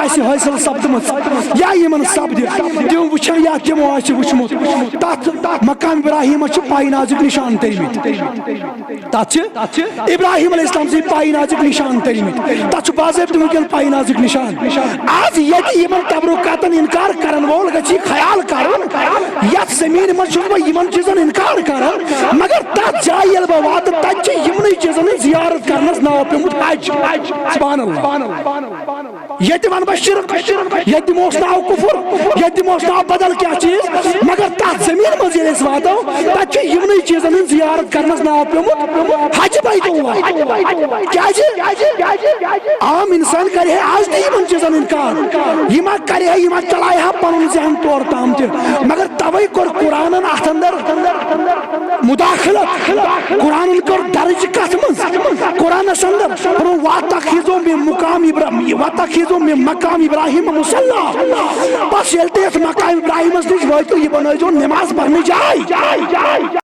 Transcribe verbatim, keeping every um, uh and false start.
آسہِ حٲصِل سپدمٕژ یا یِمن سپدِ، تِم وٕچھن یا تِمو آسہِ وٕچھمُت، تتھ مقام ابراہیمس چھِ پاے نازٕکۍ نشان تٔرمٕتۍ۔ تتھ چھِ ابراہیم علیہ السلام سٕنٛدۍ پاے نازٕکۍ نشان تٔرمٕتۍ۔ تتھ چھُ باضٲبطہٕ وٕنکیٚن پاے نازٕکۍ نشان۔ آز ییٚتہِ یِمن تبرکاتن انکار کرن وول گژھِ یہِ خیال کرُن، یتھ زمینہِ منٛز چھُس بہٕ یِمن چیٖزن انکار کران، مگر تتھ جایہِ ییٚلہِ بہٕ واتہٕ، تتہِ چھِ یِمنٕے چیٖزن ہٕنٛز زیارت کرنس ناو پیومُت حج۔ سبحان اللہ۔ ییٚتہِ وَنہٕ بہٕ شرک، ییٚتہِ دِموس ناو کُفُر، ییٚتہِ دِموس ناو بدل کیٛاہ چیٖز، مگر تَتھ زٔمیٖن منٛز ییٚلہِ أسۍ واتو، تَتہِ چھِ یِمنٕے چیٖزن ہٕنٛز زیارت کرنس ناو پیومُت حج بیت اللہ۔ کیٛازِ؟ عام انسان کرِ ہے آز تہِ یِمن چیٖزن انکار، یہِ ما کرِ ہے، یہِ ما چلایہِ ہا پنُن ذہن تور تام تہِ، مگر توے کوٚر قرآنن اتھ اندر مداخلت۔ قرآنن کٔر درج کتھ منٛز؟ قرآنس اندر فرمو، "واتخذوا من مقام ابراہیم، واتخذوا من مقام ابراہیم مصلی۔" بس ییٚلہِ تُہۍ یتھ مقام ابراہیمس نِش وٲتِو، یہِ بنٲوزیو نماز پرنٕچ جاے۔